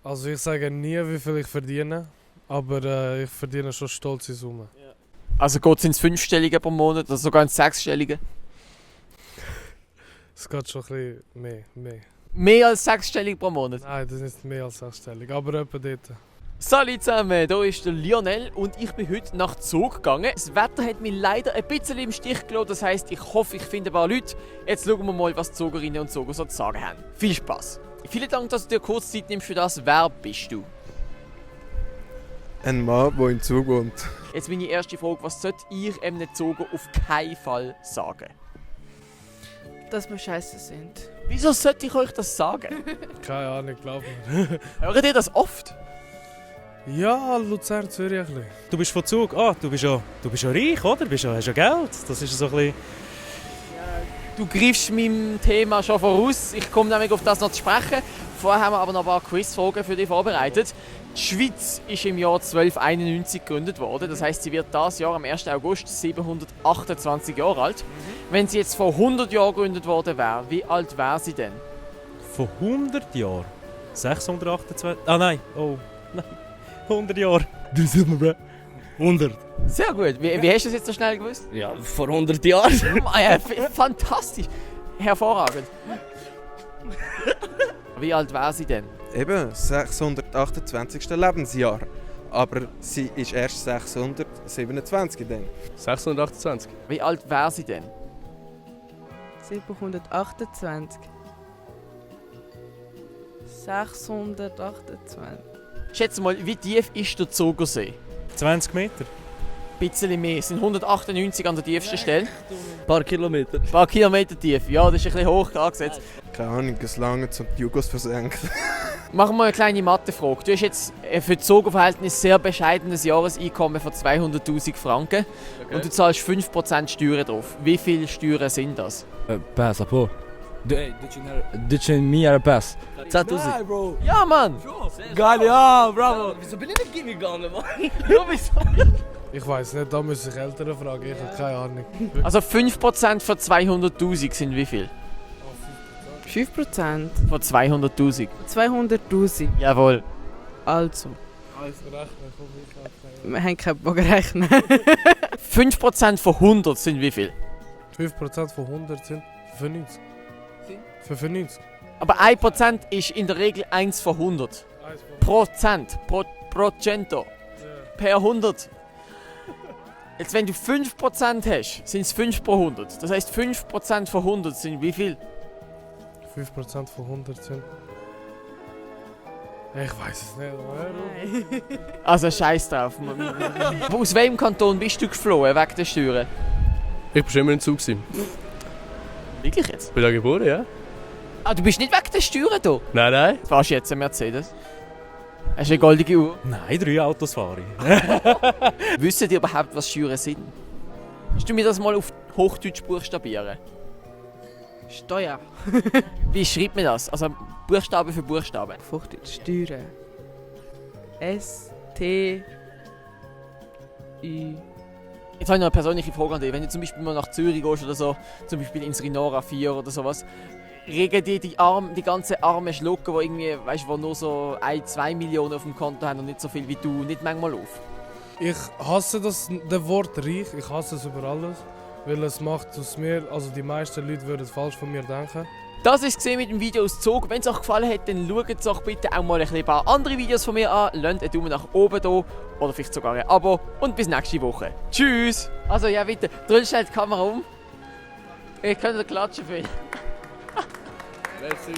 Also ich sage nie, wie viel ich verdiene, aber ich verdiene schon stolze Summen. Also geht es ins 5-Stellige pro Monat oder sogar ins 6-Stellige? Es geht schon ein bisschen mehr. Mehr als 6-Stellig pro Monat? Nein, das ist nicht mehr als 6-stellig, aber etwa dort. Salut zusammen, hier ist der Lionel und ich bin heute nach Zug gegangen. Das Wetter hat mich leider ein bisschen im Stich gelassen, das heisst, ich hoffe, ich finde ein paar Leute. Jetzt schauen wir mal, was die Zugerinnen und Zuger so zu sagen haben. Viel Spaß! Vielen Dank, dass du dir kurz Zeit nimmst für das. Wer bist du? Ein Mann, der im Zug wohnt. Jetzt meine erste Frage, was sollte ich einem Zuger auf keinen Fall sagen? Dass wir scheiße sind. Wieso sollte ich euch das sagen? Keine Ahnung, glaub mir. Hört ihr das oft? Ja, Luzern, Zürich ein bisschen. Du bist von Zug, du bist ja reich, oder? Hast ja Geld. Das ist so ein bisschen... Du greifst meinem Thema schon voraus. Ich komme nämlich auf das noch zu sprechen. Vorher haben wir aber noch ein paar Quizfragen für dich vorbereitet. Die Schweiz ist im Jahr 1291 gegründet worden. Das heisst, sie wird dieses Jahr am 1. August 728 Jahre alt. Wenn sie jetzt vor 100 Jahren gegründet worden wäre, wie alt wäre sie denn? Vor 100 Jahren? 628... Ah nein, oh nein. 100 Jahre. 100. Sehr gut. Wie hast du das jetzt so schnell gewusst? Ja, vor 100 Jahren. Fantastisch. Hervorragend. Wie alt wäre sie denn? Eben, 628. Lebensjahr. Aber sie ist erst 627 dann. 628. Wie alt wäre sie denn? 728. 628. Schätze mal, wie tief ist der Zugersee? 20 Meter. Ein bisschen mehr. Es sind 198 an der tiefsten Stelle. Ein paar Kilometer. Ein paar Kilometer tief. Ja, das ist ein bisschen hoch angesetzt. Keine Ahnung, es lange zum die Jugos versenkt. Machen wir eine kleine Mathefrage. Du hast jetzt für Zugerverhältnis sehr bescheidenes Jahreseinkommen von 200'000 Franken. Okay. Und du zahlst 5% Steuern drauf. Wie viele Steuern sind das? Pass, apo. Ditchen mir ein Pass. 10.000. Bro. Ja, Mann! Geil, ja, bravo. Wieso bin ich nicht gegangen, Mann? Ja, wieso? Ich weiß nicht, da muss ich Eltern fragen, ich habe keine Ahnung. Also 5% von 200'000 sind wie viel? 5%. Von 200'000. 200'000. Jawohl. Also, Alles rechnen, komm, ich kann wir haben keinen Bock rechnen. 5% von 100 sind wie viel? 5% von 100 sind 95. 95. Aber 1% ist in der Regel 1 von 100. Prozent. Procento. Per 100. Jetzt, wenn du 5% hast, sind es 5 pro 100. Das heisst, 5% von 100 sind wie viel? 5% von 100 sind... Ich weiß es nicht. Also scheiß drauf. Aus welchem Kanton bist du geflohen wegen der Steuern? Ich war schon immer im Zug. Ich Wirklich jetzt? bin da geboren, ja? Ah, du bist nicht wegen der Steuern da? Nein, nein. Fahrst du jetzt einen Mercedes? Hast du eine goldige Uhr? Nein, 3 Autos fahre ich. Wissen die überhaupt, was Steuern sind? Kannst du mir das mal auf Hochdeutsch buchstabieren? Steuer. Wie schreibt man das? Also Buchstabe für Buchstabe. Hochdeutsch. Steuern. S, T, I. Jetzt habe ich noch eine persönliche Frage an dich. Wenn du zum Beispiel mal nach Zürich gehst oder so, zum Beispiel ins Rhinora 4 oder sowas, regen die ganzen armen Schlucker, die irgendwie, weißt, wo nur so 1-2 Millionen auf dem Konto haben und nicht so viel wie du, nicht manchmal auf? Ich hasse das Wort reich, ich hasse es über alles. Weil es macht aus mir, also die meisten Leute würden falsch von mir denken. Das war es mit dem Video aus Zug. Wenn es euch gefallen hat, dann schaut doch bitte auch mal ein paar andere Videos von mir an. Lasst einen Daumen nach oben da oder vielleicht sogar ein Abo und bis nächste Woche. Tschüss! Also ja bitte, drüll schnell die Kamera um. Ich könnte klatschen für ihn. Merci.